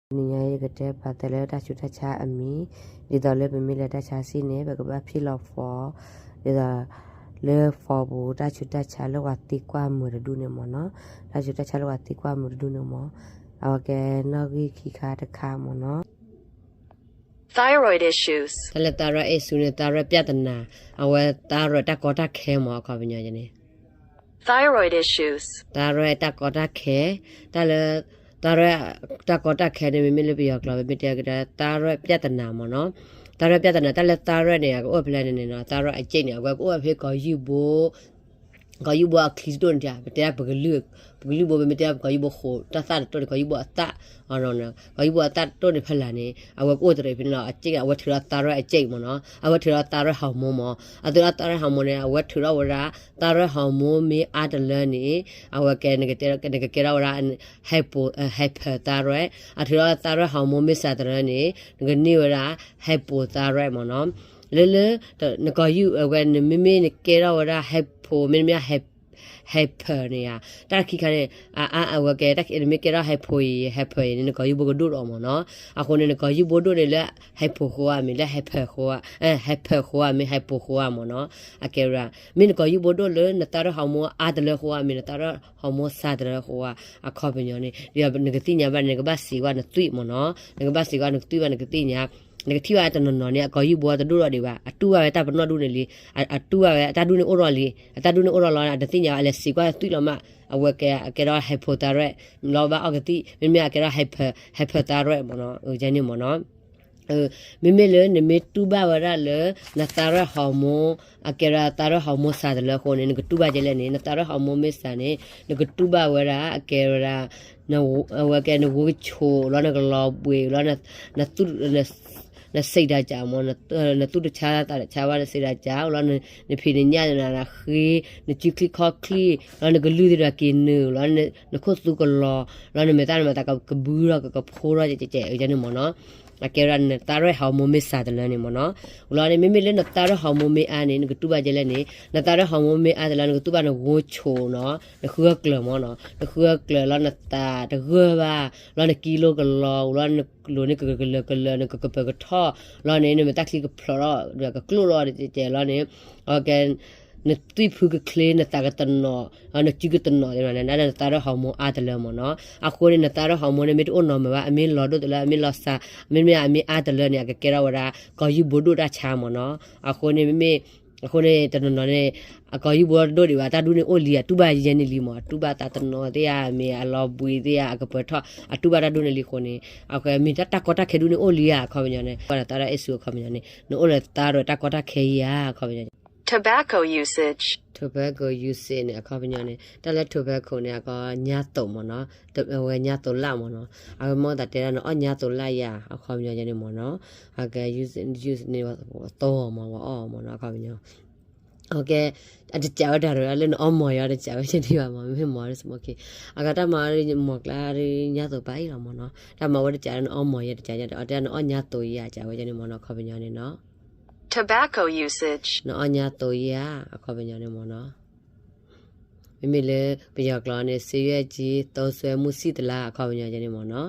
တနံၤညါအံၤ ယကတဲပာ်သဲလၢတၢ်ဆူးတၢ်ဆါအမံၤ, ဒ်သိးလၢပမ့ၢ်လဲၤတၢ်ဆါစ့ၢ်န့ၣ် ပကဘၣ်ဖံးလီၤ phone, ဒ်သိး လၢ phone ပူၤ တၢ်ဆူးတၢ်ဆါလၢပှၤသံကွၢ်မုာ်တဒူၣ်န့ၣ်မ့ၢ်နီၤ, တၢ်ဆူးတၢ်ဆါလၢပှၤသံကွၢ်မုာ်တဒူၣ်န့ၣ်မ့ၢ်, အဝဲကဲနီၣ်ဂံၢ်ခံခါတခါမ့ၢ်နီၤ. Thyroid issues. တၢ်လၢ thyroid issue န့ၣ် thyroid ပြဿနာ, အဝဲ thyroid တၢ်ကီတၢ်ခဲမ့ၢ် အခီပညီန့ၣ် thyroid issues, thyroid တၢ်ကီတၢ်ခဲ, တၢ်လၢ thyroid တၢ်ကီတၢ်ခဲန့ၣ် မ့မ့ၢ်လၢပယီၤကျိာ် ပမ့ၢ်တဲကဒါ thyroid ပြဿနာမ့ၢ်နီၤ, thyroid ပြဿနာ တၢ်လၢ thyroid န့ၣ် အကအိၣ်ဖဲလဲၣ်န့ၣ်နီၤ, thyroid အကျိတ်န့ၣ် အဝဲကအိၣ်ဖဲကီၤယူၢ်ဘိ ကီၤယူၢ်ဘိအချံတတိၣ်န့ၣ် ပတဲဒၣ်ပကလုၢ်, ပကလုၢ်ဘိ ပမ့ၢ်တဲဒၣ်ပကီၤယူၢ်ဘိဃိး တၢ်သၣ်တတိၣ်န့ၣ် ကီၤယူၢ်ဘိအသၣ်, ကီၤယူၢ်ဘိအသၣ်တတိၣ်န့ၣ်ဖဲလဲၣ်န့ၣ် အဝဲကအိၣ်တရံးဖဲန့ၣ်လီၤ, အကျိတ်န့ၣ် အဝဲထုးဒီး thyroid အကျိတ်မ့ၢ်နီၤ, အဝဲထုးဒီး thyroid hormone မ့ၢ်, အထုးဒီး thyroid hormone န့ၣ် အဝဲထုးထီၣ်ဝဲဒၣ် thyroid hormone မ့ၢ်အါတလၢန့ၣ် အဝဲကဲ နကကဲထီၣ်ဝဲဒၣ် hypo, hyperthyroid, အထုးထီၣ် thyroid hormone မ့ၢ်စှၤတလၢန့ၣ် နကန့ၢ်ဝဲဒၣ် hypothyroid မ့ၢ်နီၤ, လၢလၢ နကီၤယူၢ်အဝဲ နမ့မ့ၢ်နကဲထီၣ်ဝဲဒၣ် hypo မ့တမ့ၢ် hyper န့ၣ်ဧါ, တၢ်ခံခါန့ၣ် အအါအဝဲကဲ နမ့ၢ်ကဲထီၣ် hypo အံၤ hyper အံၤန့ၣ် နကီၤယူၢ်ဘိကဒိၣ်ဒီးမ့ၢ်နီၤ, အဃိန့ၣ် နကီၤယူၢ်ဘိဒိၣ်န့ၣ်လၢ hypo ဃိဧါ မ့ၢ်လၢ hyper ဃိဧါ, hyper ဃိဧါ မ့ၢ် hypo ဃိဧါမ့ၢ်နီၤ, အကဲဝဲဒၣ် မ့ၢ်နကီၤယူၢ်ဘိဒိၣ်လၢန thyroid hormone အါတလၢဃိဧါ မ့ၢ်န thyroid hormone စှၤတလၢဃိဧါ, အခီပညီန့ၣ် ဒ်နကသ့ၣ်ညါဘၣ်န့ၣ် နကဘၣ်စံးကွၢ်နသွံၣ်မ့ၢ်နီၤ, နကဘၣ်စံးကွၢ်နသွံၣ်ဘၣ် နကသ့ၣ်ညါ နကထံၣ်ဘၣ်တနီၤနီၤန့ၣ် အကီၤယူၢ်ဘိတဒိၣ်ထီၣ်ဒံးဘၣ်, အတူၢ်ဘၣ်ဝဲတၢ်ပနီၣ်ဒူၣ်န့ၣ်လံ, အတူၢ်ဘၣ်ဝဲ အတၢ်ဒူၣ်န့ၣ်အိၣ်ထီၣ်လံ, အတၢ်ဒူၣ်န့ၣ်အိၣ်ထီၣ်လီၤ အတသ့ၣ်ညါဘၣ် အလဲၤစံးကွၢ်သွံၣ်လီၤမး, အဝဲကဲ အကဲထီၣ် hypothyroid လီၤဘၣ်အီကသံၣ် မ့မ့ၢ်အကဲထီၣ် hyper, hyperthyroid မ့ၢ်နီၤ, ကဲန့ၣ်မ့ၢ်နီၤ မ့မ့ၢ်လၢနမ့ၢ်တူၢ်ဘၣ်ဝဲဒၣ်လၢ န thyroid hormone အကဲဝဲဒၣ် thyroid hormone စှၤတလၢအဃိန့ၣ် နကတူၢ်ဘၣ်ဒ်လဲၣ်န့ၣ် န thyroid hormone မ့ၢ်စှၤန့ၣ် နကတူၢ်ဘၣ်ဝဲဒၣ် အကဲဝဲဒၣ် အဝဲကဲနဂိကဆိးလီၤ နကလီၤဘှံးလီၤ န နစိတ်ဓာတ်ကျမ့ၢ် နသူၣ်တဆါသးတဆါဘၣ် နစိတ်ဓာတ်ကျလီၤ နဖံးနညၣ်နနဃ့ နစုချံခီၣ်ချံ လီၤနကလုၢ်သ့ၣ်တဖၣ်က့ၤနုာ်လီၤ နခိၣ်သူကလီၤ လီၤနမဲာ်သၣ်နမဲာ်သးကဘူးထီၣ်ကကဖိထီၣ်ကဲကဲကဲန့ၣ်မ့ၢ်နီၤ အကဲဝဲဒၣ်န thyroid hormone မ့ၢ်စှၤတလၢန့ၣ်မ့ၢ်နီၤ လီၤန့ၣ် မ့မ့ၢ်လၢန thyroid hormone မ့ၢ်အါန့ၣ် နကတူၢ်ဘၣ်ဒ်လဲၣ်န့ၣ် န thyroid hormone မ့ၢ်အါတလၢ နကတူၢ်ဘၣ်နဂိကဆိးနီၤ နဃုအကျၢၤမ့ၢ်နီၤ နဃုအကျၢၤလီၤ နသးတဂၢၢ်ဘၣ် လီၤနကံလိကလီၤ လီၤနကျိၤန့ၣ်ကကလၢၤကလၢၤ နကကပၢၤကထီၣ် လီၤန့ၣ် နမဲာ်သၣ်ချံကဖျိးထီၣ် ကကျိၣ်လီၤကဲလီၤန့ၣ် အကဲ နသွံၣ်ဖုကချ့ နသးကတနီၤ နစုကတနီၤ န thyroid hormone အါတလၢမ့ၢ်နီၤ အဃိန့ၣ် န thyroid hormone န့ၣ် မ့ၢ်တအိၣ်နီၤမးဘၣ် အမ့ၢ်လီၤဒိၣ်တလၢ အမ့ၢ်လီၤစှၤ မ့မ့ၢ်အမ့ၢ်အါတလၢန့ၣ် အကကဲထီၣ်ဝဲဒၣ် ကီၤယူၢ်ဘိဒိၣ်တၢ်ဆါမ့ၢ်နီၤ အဃိန့ၣ် မ့မ့ၢ် အဃိန့ၣ် တနီၤနီၤန့ၣ် အကီၤယူၢ်ဘိတဒိၣ်ဒံးဘၣ် တၢ်ဒူၣ်န့ၣ်အိၣ်လံ အတူၢ်ဘၣ်ယဲန့ၣ်လံမ့ၢ် အတူၢ်ဘၣ်သးတနီၤသ့ၣ်ဧါ မ့ၢ်အလီၤဘှံးသ့ၣ်ဧါ အကပၢၤထီၣ် အတူၢ်ဘၣ်တၢ်ဒူၣ်န့ၣ်လံအဃိန့ၣ် အကဲမ့ၢ်တၢ်ကီတၢ်ခဲဒူၣ်န့ၣ်အိၣ်လံဧါ အခီပညီန့ၣ် ကွၢ်ဒီး thyroid issue အခီပညီန့ၣ် နအိၣ်ဒီး thyroid တၢ်ကီတၢ်ခဲဧါ အခီပညီ tobacco usage, tobacco usage န့ၣ် အခီပညီန့ၣ် တၢ်လၢ tobacco န့ၣ် အကီညါသိးမ့ၢ်နီၤ အဝဲညါသိးလၢ်မ့ၢ်နီၤ အဝဲမ့ၢ်သးတဲဒၣ်နအီၣ်ညါသိးလၢ်ဧါ အခီပညီန့ၣ်မ့ၢ်နီၤ အကဲ use use န့ၣ် သိးမ့ၢ်ဝဲအီၣ်မ့ၢ်နီၤ အခီပညီ အကဲ အတစးဝဲဒၣ်လၢနအီၣ်မ့ၢ်ယီၤ တစးဝဲကဲဒံးဘၣ်မ့ၢ် မ့ၢ်မ့ၢ် smoking အကဲတၢ်မၤဝဲမ့ၢ်ကျါဒ်ညါသိးပာ်အံၤလီၤမ့ၢ်နီၤ တၢ်မၤဝဲတစးလၢနအီၣ်မ့ၢ်ယီၤ တစးဝဲဒၣ် အတဲနအီၣ်ညါသိးဧါ စးဝဲကဲန့ၣ်မ့ၢ်နီၤ အခီပညီန့ၣ်နီၤ tobacco usage နအီၣ်ညါသိးဧါ အခီပညီန့ၣ်မ့ၢ်နီၤ မ့မ့ၢ်လၢပယီၤကျိာ်န့ၣ် ဆေးရွက်ကြီးသုံးစွဲမှုရှိသလား အခီပညီကဲန့ၣ်မ့ၢ်နီၤ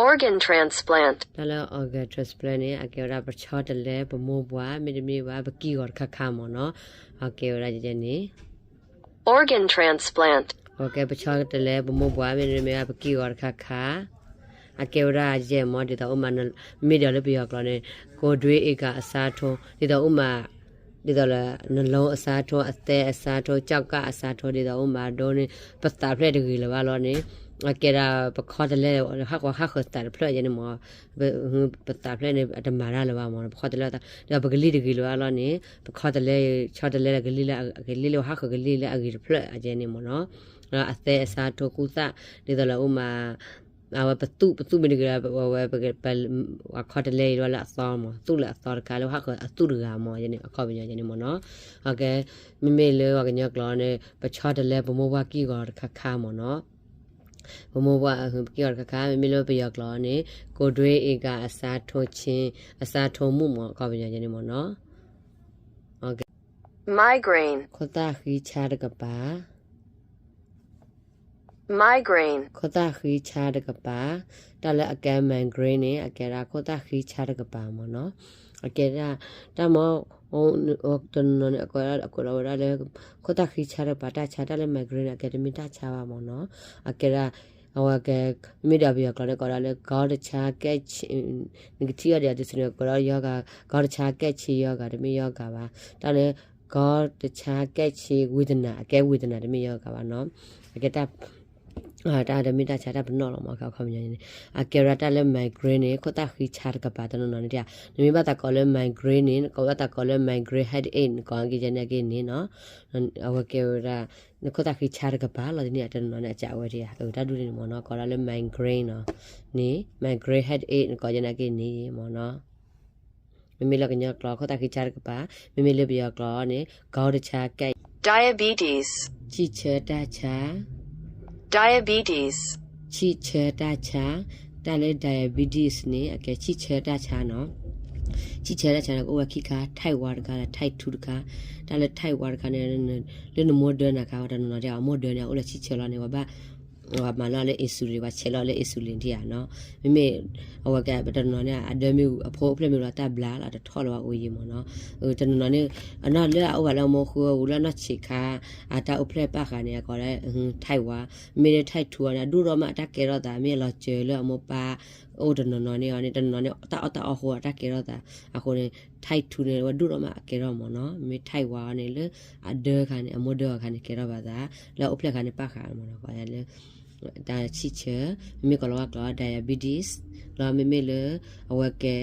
organ transplant တၢ်လၢ organ transplant န့ၣ် အကဲဝဲဒၣ် ပဆီတလဲပမိၢ်ပှၢ် မ့တမ့ၢ်ဘၣ် ပကံၢ်ဂီၤတခါခါမ့ၢ်နီၤ အကဲဝဲဒၣ်န့ၣ် organ transplant အကဲ ပဆီတလဲပမိၢ်ပှၢ် မ့တမ့ၢ်ဘၣ် ပကံၢ်ဂီၤတခါခါ အကဲဝဲဒၣ်ယဲၢ်မ့ၢ် ဒ်သိးအိၣ်မး မ့ၢ်ဒီးလၢပယီၤကျိာ်န့ၣ် ကိုယ်တွင်းအင်္ဂါအစားထိုး ဒ်သိးအိၣ်မး ဒ်သိးလၢ နှလုံးအစားထိုး အသည်းအစားထိုး ကျောက်ကပ်အစားထိုး ဒ်သိးအိၣ်မးဒိန့ၣ် ပသးဖျၢၣ်တဂ့ၤလၢၤဘၣ်လီၤန့ၣ် အကဲဒၣ်ပခီတလဲ ဟးဃီၤဟးဃၢၤသးတဖျၢၣ်ယဲန့ၣ်မ့ၢ် ပသးဖျၢၣ်န့ၣ် အတမၤတၢ်လၢၤဘၣ်မ့ၢ် ပခီတလဲ ဒီးပကလံၢ်တဂ့ၤလၢၤဘၣ်လီၤန့ၣ် ပခီတလဲ ဆီတလဲလၢကလံၢ်လၢ ကလံၢ်လၢဟးဃၢၤကလံၢ်လၢအဂ့ၤတဖျၢၣ်ယဲန့ၣ်မ့ၢ်နီၤ အသည်းအစားထိုး ကူသၣ် ဒ်သိးလၢအိၣ်မး အဝဲပသူၣ် ပသူၣ်မ့ၢ်တဂ့ၤလၢ ဝဲ အခီတလဲအံၤလၢအသီမ့ၢ် သူၣ်လၢအသီတခါလၢဟးဃၢၤအသူၣ်တဂၤမ့ၢ်ယဲန့ၣ် အခီပညီယဲန့ၣ်မ့ၢ်နီၤ အကဲ မ့မ့ၢ်လၢပှၤကညီကျိာ်န့ၣ် ပဆီတလဲပမိၢ်ပှၢ်ကံၢ်ဂီၤတခါခါမ့ၢ်နီၤ ပမိၢ်ပှၢ်ကံၢ်ဂီၤတခါခါ မ့မ့ၢ်လၢပယီၤကျိာ်န့ၣ် ကိုယ်တွင်းအင်္ဂါအစားထိုးခြင်း အစားထိုးမှု မ့ၢ်အခီပညီယဲန့ၣ်မ့ၢ်နီၤ migraine ခိၣ်သၣ်ဃံဆါတကပၤ Migraine. ခိၣ်သၣ်ဃံဆါတကပၤ, တၢ်လၢအကဲ migraine န့ၣ် အကဲဒၣ်ခိၣ်သၣ်ဃံဆါတကပၤမ့ၢ်နီၤ. အကဲဒၣ် တၢ်မ့ၢ် တနီၤနီၤန့ၣ် အကဲဒၣ် အကဲဒၣ်ဝဲဒၣ်လၢ ခိၣ်သၣ်ဃံဆါတကပၤတၢ်ဆါ, တၢ်လၢ migraine န့ၣ် အကဲတမ့ၢ်တၢ်ဆါဘၣ်မ့ၢ်နီၤ. အကဲဒၣ် အဝဲကဲ မ့မ့ၢ်ဒီးပယီၤကျိာ်န့ၣ် ကိးဒၣ်လၢ ခေါင်းတခြမ်းကိုက်ချီ, နကထံၣ်အီၤဒီးတစုန့ၣ် ကိးဒၣ် ရောဂါ, ခေါင်းတခြမ်းကိုက်ချီရောဂါ, တမ့ၢ်ရောဂါဘၣ်. တၢ်လၢ ခေါင်းတခြမ်းကိုက်ချီ ဝေဒနာ, အကဲ ဝေဒနာ တမ့ၢ်ရောဂါဘၣ်နီၤ. အကဲတၢ် တၢ်တမ့ၢ်တၢ်ဆါ တၢ်ပနီၣ်လီၤမ့ၢ် အခီပညီန့ၣ် အကဲဝဲဒၣ်တၢ်လၢ migraine န့ၣ် ခိၣ်သၣ်ဃံဆါတကပၤတနီၤနီၤန့ၣ်တၢ်, နမ့ၢ်ဘၣ်သးကိးလၢ migraine န့ၣ် နကိးဘၣ်သးကိးလၢ migraine headache နကိးက့ၤယဲန့ၣ်အက့ၢ်န့ၣ်နီၤ. အဝဲကဲဝဲဒၣ် နခိၣ်သၣ်ဃံဆါတကပၤလီၤတန့ၢ် တနီၤနီၤန့ၣ် အကဲဝဲဒၣ် တၢ်ဒူၣ်န့ၣ်မ့ၢ်နီၤ ကိးဒၣ်လၢ migraine နီၤ, န့ၣ် migraine headache နကိးယဲန့ၣ်အက့ၢ်န့ၣ်မ့ၢ်နီၤ. မ့မ့ၢ်လၢကညီကျိာ် ခိၣ်သၣ်ဃံဆါတကပၤ, မ့မ့ၢ်လၢပယီၤကျိာ်န့ၣ် ခေါင်းတခြမ်းကိုက်ချီ, diabetes, ဆံၣ်ဆၢတၢ်ဆါ, diabetes, ဆံၣ်ဆၢတၢ်ဆါ, တၢ်လၢ diabetes န့ၣ် အကဲဆံၣ်ဆၢတၢ်ဆါနီၤ. ဆံၣ်ဆၢတၢ်ဆါန့ၣ် ကအိၣ်ဝဲခံခါ type one တခါဒီး type two တခါ. တၢ်လၢ type one တခါန့ၣ် လၢနမိၢ်ဒၢနၤခါ တနီၤနီၤဒ်အမိၢ်ဒၢန့ၣ် အအိၣ်လၢဆံၣ်ဆၢလီၤန့ၣ် ပှၤဘၣ် ပှၤမၤလီၤလၢ insulin, ပှၤဆဲးလီၤလၢ insulin ထံဧါနီၤ. မ့မ့ၢ် အဝဲကဲတနီၤနီၤန့ၣ် အဒၢမ့ၢ်အဖိအိၣ်ဖျဲၣ်မ့ၢ်လီၤတၢ်ဘျါလီၤ တထီၣ်လၢၤဘၣ်အိၣ်ယံၤမ့ၢ်နီၤ. တနီၤနီၤန့၁ၣ် အနီၢ်လၢအအိၣ်ဘၣ်လၢအမိၢ်ဃုအူလၢအနီၢ်ဆံးခါ အတၢ်အိၣ်ဖျဲၣ်ပၣ်ဃးန့ၣ် အကိးလၢ type one, မ့မ့ၢ်လၢ type two န့ၣ် အဒိၣ်ထီၣ်မးအတၢ်ကဲထီၣ်သး မ့ၢ်အလီၤစၢၤလၢအမိၢ်ပၢ်အိၣ်တနီၤနီၤန့ၣ်အီၤန့ၣ် တနီၤနီၤန့ၣ် တၢ်အီၣ်တၢ်အီအဃိအတၢ်ကဲထီၣ်သး အဃိန့ၣ် type two န့ၣ် ဝဲဒိၣ်ထီၣ်မးအကဲထီၣ်မ့ၢ်နီၤ. မ့မ့ၢ် type one အီၤန့ၣ် လၢအဒၢအခါန့ၣ် အမိၢ်ဒၢအခါန့ၣ် ကဲထီၣ်ဘၣ်သး လၢအအိၣ်ဖျဲၣ်အခါန့ၣ် ပၣ်ဃးမ့ၢ်နီၤ လၢ တၢ်ဆံၣ်ဆၢ, မ့မ့ၢ်ကိးလီၤဝဲကျိာ် diabetes လီၤ. မ့မ့ၢ်လၢ အဝဲကဲ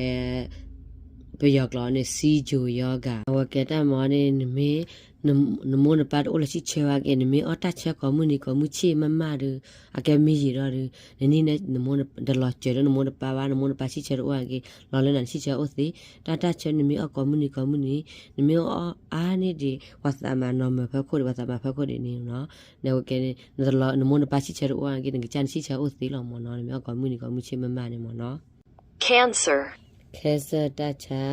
ပယီၤကျိာ်န့ၣ် ဆီးချိုရောဂါ, အဝဲကဲတၢ်မ့ၢ်န့ၣ် နမ့ၢ် နမိၢ်နပၢ်တအိၣ်လၢဆံၣ်ဆၢဘၣ်က့ၤ နမ့ၢ်အီၣ်တၢ်ဆၢကိးမုၢ်နံၤကိးမုၢ်ဆ့ၣ်မးမးဒီး အကဲမ့ၢ်ယံာ်ဒီးဒီး နန့ၢ်နမိၢ်တလီၤစၢၤလၢနမိၢ်နပၢ်ဘၣ်, နမိၢ်နပၢ်ဆံၣ်ဆၢတအိၣ်ဘၣ်က့ၤ လီၤလၢနၤနဆံၣ်ဆၢအိၣ်သ့, တၢ်တၢ်ဆၢနမ့ၢ်အီၣ်ကိးမုၢ်နံၤကိးမုၢ်နံၤ နမ့ၢ်အီၣ်အါန့ၢ်ဒံး ပှၤသးမၤနီၤမၢၤဖၢခိၣ်ဒံး ပှၤသးမၤဖၢခိၣ်ဒံးန့ၣ်နီၤ, နဝဲကဲန့ၣ် နမိၢ်နပၢ်ဆံၣ်ဆၢတအိၣ်ဘၣ်က့ၤ နကစၢ်နဆံၣ်ဆၢအိၣ်သ့လီၤမ့ၢ်နီၤ. နမ့ၢ်အီၣ်ကိးမုၢ်နံၤကိးမုၢ်ဆ့ၣ်မးမးန့ၣ်မ့ၢ်နီၤ. Cancer, cancer တၢ်ဆါ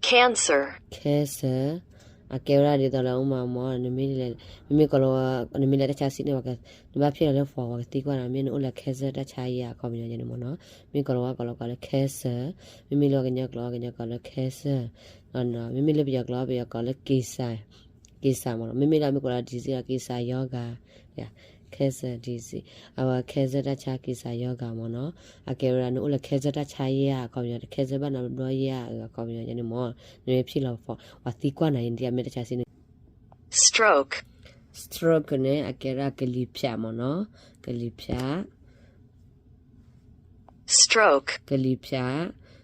cancer, cancer အကဲဝဲဒၣ်ဒ်သိးလၢအိၣ်မးမ့ၢ် နမ့ၢ်လဲၤ မ့မ့ၢ်ကိးလီၤ နမ့ၢ်လဲၤတၢ်ဆါဆံးန့ၣ် နဘၣ်ဖ့ၣ်လီၤလၢ form ပှၤကသံကွၢ်နၤ မ့ၢ်နအိၣ်လၢ cancer တၢ်ဆါယဲဧါ အခီပညီန့ၣ်မ့ၢ်နီၤ. မ့ၢ်ကိးလီၤဝဲကိးလီၤကိးလၢ cancer, မ့မ့ၢ်လၢကညီကျိာ် ကညီကျိာ်လၢ cancer, မ့မ့ၢ်လၢပယီၤကျိာ် ပယီၤကျိာ်လၢ cancer, cancer မ့ၢ်နီၤ. မ့မ့ၢ်လၢမ့ၢ်ကိးလီၤ disease လီၤ cancer ရောဂါ cancer disease, အဝဲ cancer တၢ်ဆါ cancer ရောဂါ မ့ၢ်နီၤ. အကဲဝဲဒၣ် နအိၣ်လၢ cancer တၢ်ဆါယဲဧါ အခီပညီ cancer ဘၣ်နၤဘျီယဲဧါ အခီပညီန့ၣ်မ့ၢ် နမ့ၢ်ဖ့ၣ်လီၤ form ပှၤသံကွၢ်နၤ ယဲန့ၣ် မ့ၢ်တၢ်ဆါဆံးန့ၣ် stroke, stroke န့ၣ် အကဲဒၣ်ကလံၤဖၠး မ့ၢ်နီၤ, ကလံၤဖၠး stroke ကလံၤဖၠး,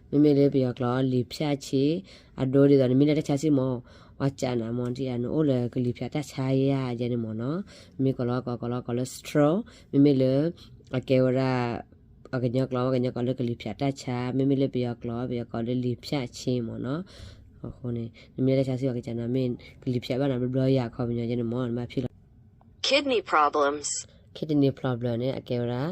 မ့မ့ၢ်လၢပယီၤကျိာ် လံၤဖၠးဆ့, အဒိဒ်သိး နမ့ၢ်လဲၤတၢ်ဆါဆံးမ့ၢ် ပှၤကးနၤမ့ၢ် ဒ်အနအိၣ်လၢကလံၤဖၠးတၢ်ဆါယဲဧါ ယဲန့ၣ်မ့ၢ်နီၤ. မ့ၢ်ကိးလီၤကိး ကိးလီၤကိးလၢ stroke, မ့မ့ၢ်လၢ အကဲဝဲဒၣ် အကညီကျိာ် ပှၤကညီကျိာ်လၢကလံၤဖၠးတၢ်ဆါ, မ့မ့ၢ်လၢပယီၤကျိာ် ပယီၤကျိာ်လၢလံၤဖၠးဆ့မ့ၢ်နီၤ. အဃိန့ၣ် နမ့ၢ်လဲၤတၢ်ဆါဆံး ပှၤကစးနၤ မ့ၢ်ကလံၤဖၠးဘၣ်နၤဘျီဘျီယဲ အခီပညီယဲန့ၣ်မ့ၢ် နဘၣ်ဖ့ၣ်လီၤ kidney problems, kidney problem န့ၣ် အကဲဝဲဒၣ်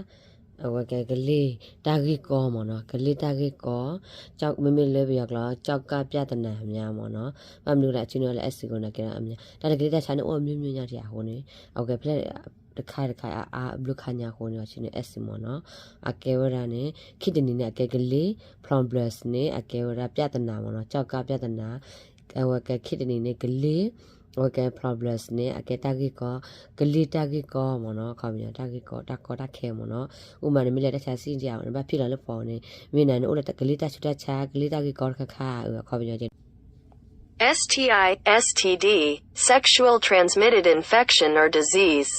အဝဲကဲကလ့ၢ်တၢ်ဂ့ၢ်ကီမ့ၢ်နီၤ, ကလ့ၢ်တၢ်ဂ့ၢ်ကီ, မ့မ့ၢ်လၢပယီၤကျိာ် ကျောက်ကပ်ပြဿနာများ မ့ၢ်နီၤ. ဘၣ်မနုၤလဲၣ် အဆူန့ၣ်လၢ S အဃိန့ၣ် ကဲဒၣ်အမံၤ တၢ်လၢကလ့ၢ်တၢ်ဆါန့ၣ် အိၣ်အမျိုးမျိုးညါတံၢ်အဃိန့ၣ် အဝဲကဲဖျဲၣ်တခါတခါအါအါဘျုးခါညါအဃိန့ၣ် အဆူန့ၣ် S မ့ၢ်နီၤ. အကဲဝဲဒၣ်န့ၣ် kidney န့ၣ် အကဲကလ့ၢ်, problems န့ၣ် အကဲဝဲဒၣ် ပြဿနာ မ့ၢ်နီၤ, ကျောက်ကပ်ပြဿနာ အဝဲကဲ kidney န့ၣ် ကလ့ၢ်, အဝဲကဲ problems န့ၣ် အကဲတၢ်ဂ့ၢ်ကီ, ကလ့ၢ်တၢ်ဂ့ၢ်ကီမ့ၢ်နီၤ, အခီပညီ တၢ်ဂ့ၢ်ကီ တၢ်ကီတၢ်ခဲမ့ၢ်နီၤ. အိၣ်မး နမ့ၢ်လဲၤတၢ်ဆါဆံးဒံး နဘၣ်ဖ့ၣ်လီၤလၢ form န့ၣ် မ့ၢ်နၤန့ၣ် အိၣ်လၢကလ့ၢ်တၢ်ဆူးတၢ်ဆါ ကလ့ၢ်တၢ်ဂ့ၢ်ကီတခါခါ အခီပညီ S T I, S T D, sexual transmitted infection or disease,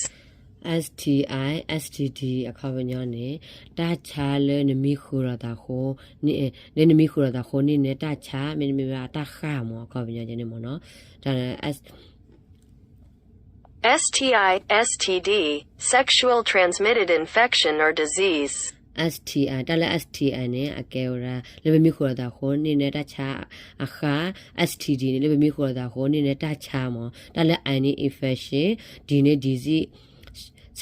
S T I, S T D အခီပညီန့ၣ် တၢ်ဆါလၢနမံဃုာ်လိာ်သးအဃိန့ၣ်, လၢနမံဃုာ်လိာ်သးအဃိန့ၣ်န့ၣ် တၢ်ဆါ မ့တမ့ၢ်ဘၣ်တၢ်ဃၢ်မ့ၢ် အခီပညီန့ၣ်မ့ၢ်နီၤ. တၢ် S T I, S T D, sexual transmitted infection or disease, S T I, တၢ်လၢ S T I န့ၣ် အကဲဝဲဒၣ် လၢပမံဃုာ်လိာ်သးအဃိန့ၣ်န့ၣ် တၢ်ဆါအဃၢ်, S T D န့ၣ် လၢပမံဃုာ်လိာ်သးအဃိန့ၣ်န့ၣ် တၢ်ဆါမ့ၢ်, တၢ်လၢ I န့ၣ် infection, D န့ၣ် disease,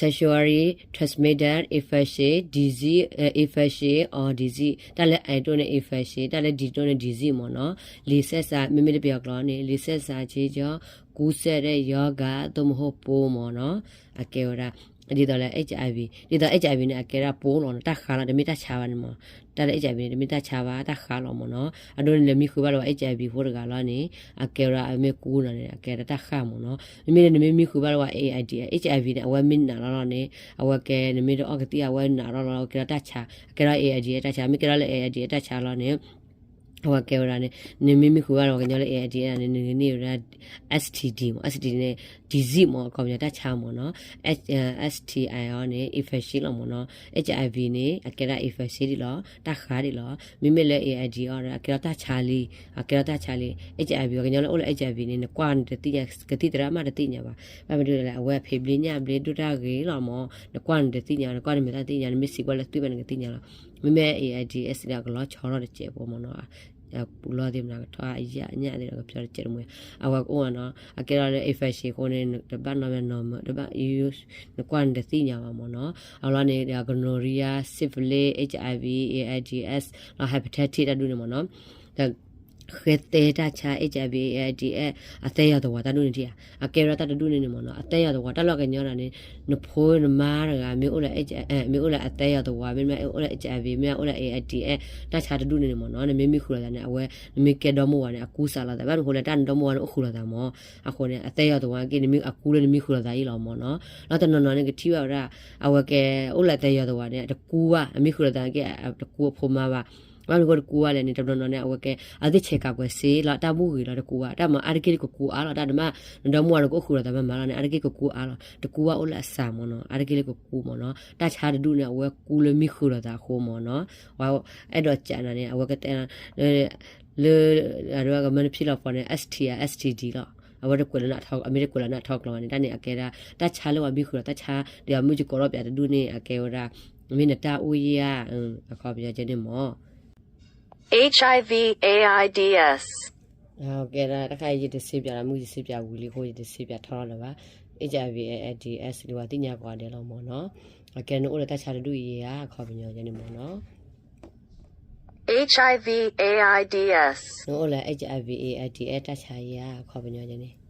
sexually transmitted infection, disease, infection or disease, တၢ်လၢ I ဒိၣ်န့ၣ် infection, တၢ်လၢ D ဒိၣ်န့ၣ် disease မ့ၢ်နီၤ. လံာ်ဆက်စပ် မ့မ့ၢ်လၢပယီၤကျိာ်န့ၣ် လံာ်ဆက်စပ်ခြင်းကြောင့် ကူးစက်တဲ့ရောဂါ သို့မဟုတ်ပိုး မ့ၢ်နီၤ. အကဲဝဲဒၣ် ဒ်သိးလၢ HIV, ဒ်သိး HIV န့ၣ် အကဲဒၣ်ပိလီၤနီၤ, တၢ်ဃါလီၤ, တမ့ၢ်တၢ်ဆါဘၣ်န့ၣ်မး. တၢ်လၢ HIV န့ၣ် တမ့ၢ်တၢ်ဆါဘၣ်, တၢ်ဃါလီၤမးနီၤ. အဒိန့ၣ် လဲၤမံဃုာ်ဘၣ်လၢပှၤ HIV ဖိတဂၤလီၤန့ၣ် အကဲဝဲဒၣ် မ့ၢ်ကူနီၤန့ၣ် အကဲဒၣ်တၢ်ဃါမးနီၤ. မ့မ့ၢ်လၢနမ့ၢ်မံဃုာ်ဘၣ်လၢပှၤ AIDS, HIV န့ၣ် အဝဲမ့ၢ်နာ်လီၤလီၤန့ၣ် အဝဲကဲ နမ့ၢ်တအီၣ်ကသံၣ် အဝဲနာ်လီၤလီၤ ကဲထီၣ်တၢ်ဆါ, အကဲထီၣ် AIDS တၢ်ဆါ, မ့ၢ်ကဲထီၣ်လၢ AIDS တၢ်ဆါလီၤန့ၣ် အဝဲကဲဝဲဒၣ်န့ၣ် နမ့ၢ်မံဃုာ်ဘၣ်လၢပှၤကညီလၢ AIDS န့ၣ် နကန့ၢ်ဝဲဒၣ် STD မး, STD န့ၣ် disease မး အခီပညီတၢ်ဆါမးနီၤ. STI အီၤန့ၣ် infection လီၤမးနီၤ. HIV န့ၣ် အကဲဒၣ် infection ဒံးလီၤ, တၢ်ဃါဒံးလီၤ. မ့မ့ၢ်လၢ AIDS အီၤဒီး အကဲထီၣ်တၢ်ဆါလံ, အကဲထီၣ်တၢ်ဆါလံ. HIV ပှၤကညီလၢအိၣ်လၢ HIV န့ၣ် နကွၢ်နတသ့ၣ်ညါ, ကသံၣ်သရၣ်မးတသ့ၣ်ညါဘၣ်. ဘၣ်မနုၤလဲၣ် အဝဲအဖံးဘျ့ညၣ်ဘျ့ဒိၣ်တၢ်ဂ့ၤလီၤမး, နကွၢ်နတသ့ၣ်ညါ, နကွၢ်နမဲာ်တၢ်တသ့ၣ်ညါ, နမ့ၢ်စံးကွၢ်လၢသွံၣ်ဘၣ်နကသ့ၣ်ညါလီၤ. မ့မ့ၢ် AIDS န့ၣ် အကလီၤဆီထီၣ်တစဲးဖိမးနီၤ. ပူၤလီၤသ့ၣ်မနုၤ ကထီၣ်အယၣ်ညၣ်သ့ၣ်ဒီးကဖျီတစဲးတမှဲၤ, အဝဲကအိၣ်နီၤ, အကဲထီၣ်လၢ infection အဃိန့ၣ် တဘၣ်နီတမံၤနီၤ, တဘၣ် နကွၢ်နတသ့ၣ်ညါဘၣ်မးနီၤ. အလီၢ်န့ၣ်ဒီး gonorrhea, syphilis, HIV, AIDS လီၤ hepatitis တၢ်ဒူၣ်န့ၣ်မးနီၤ. ဒီး ဃဲသဲတၢ်ဆါ HIV, AIDS အသဲယီၤသဝါတၢ်ဒူၣ်န့ၣ်ထံၣ်ဧါ, အကဲဝဲဒၣ်တၢ်တဒူၣ်န့ၣ်န့ၣ်မးနီၤ. အသဲယီၤသဝါတၢ်လီၢ်ကညီဒီးန့ၣ် နဖိနမါတဂၤ မ့ၢ်အိၣ်လၢ မ့ၢ်အိၣ်လၢ HIV မ့ၢ်အိၣ်လၢ AIDS တၢ်ဆါတဒူၣ်န့ၣ်န့ၣ်မးနီၤ. နမ့ၢ်မံဃုာ်လိာ်သးန့ၣ် အဝဲ နမ့ၢ်ကဲဒီမါဝၤန့ၣ် အကူစးလိာ်သး, ဘၣ်မနုၤဃိလဲၣ် တၢ်နဒီမါဝၤန့ၣ်အိၣ်ဃုာ်လိာ်သးမး. အဃိန့ၣ် အသဲယီၤသဝါက့ နမ့ၢ်အကူလၢနမံဃုာ်လိာ်သးအံၤလီၤမးနီၤ. လီၤတနီၤနီၤန့ၣ် ကထံၣ်ဘၣ်ဝဲဒၣ် အဝဲကဲ အိၣ်လၢအသဲယီၤသဝါန့ၣ် တကူဘၣ်, အမံဃုာ်လိာ်သးက့ တကူအဖိမါဘၣ်. ဘၣ်မနုၤဃိတကူဘၣ်လဲၣ်န့ၣ် တနီၤနီၤန့ၣ် အဝဲကဲ အသ့ၣ်ဆဲးကးကွဲးစ့လီၤ, တၢ်ဘူၣ်ဂ့ၤလီၤ တကူဘၣ်, တၢ်မၤအါတက့ၢ်လၢကကူအါလီၤ, တၢ်တမ့ၢ် နဒီမါဝၤန့ၣ်ကအိၣ်ဃုာ်လိာ်သးမးမးလီၤန့ၣ် အါတက့ၢ်ကကူအါလီၤ, တကူဘၣ်အိၣ်လၢအစှၤမးနီၤ, အါတက့ၢ်လၢကကူမးနီၤ. တၢ်ဆါတဒူၣ်န့ၣ် အဝဲကူလၢမံဃုာ်လိာ်သးအဃိမးနီၤ. ဝဲအဲၣ်ဒိးကးနၤန့ၣ် အဝဲကတဲ လၢ အဝဲကမၢနဖံလီၤဖီန့ၣ် STI STD လီၤ. အဝဲတကွဲးလၢ အမ့ၢ်တကွဲးလၢနထီကျိၤဘၣ်န့ၣ် တၢ်န့ၣ်အကဲဒၣ် တၢ်ဆါလၢပှၤမံဃုာ်လီၤ, တၢ်ဆါဒီးမုၢ်ကကိးထီၣ်ပၠးတဒူၣ်န့ၣ် အကဲဝဲဒၣ် မ့ၢ်နတၢ်အိၣ်ယၢ် အခီပညီကဲန့ၣ်မး HIV AIDS. ကဲဒၣ် တခါအံၤယတစ့ပၠးလၢမုၢ်ယစ့ပၠးဝံၤလံအဃိ ယတစ့ပၠးထီလီၤလၢၤဘၣ်. HIV AIDS လၢပှၤသ့ၣ်ညါကိးဂၤဒဲးလီၤမးနီၤ. အကဲနအိၣ်လၢတၢ်ဆါတဒူၣ်အံၤဧါ အခီပညီကဲန့ၣ်မးနီၤ. HIV AIDS. နအိၣ်လၢ HIV AIDS တၢ်ဆါအံၤဧါ အခီပညီကဲန့ၣ်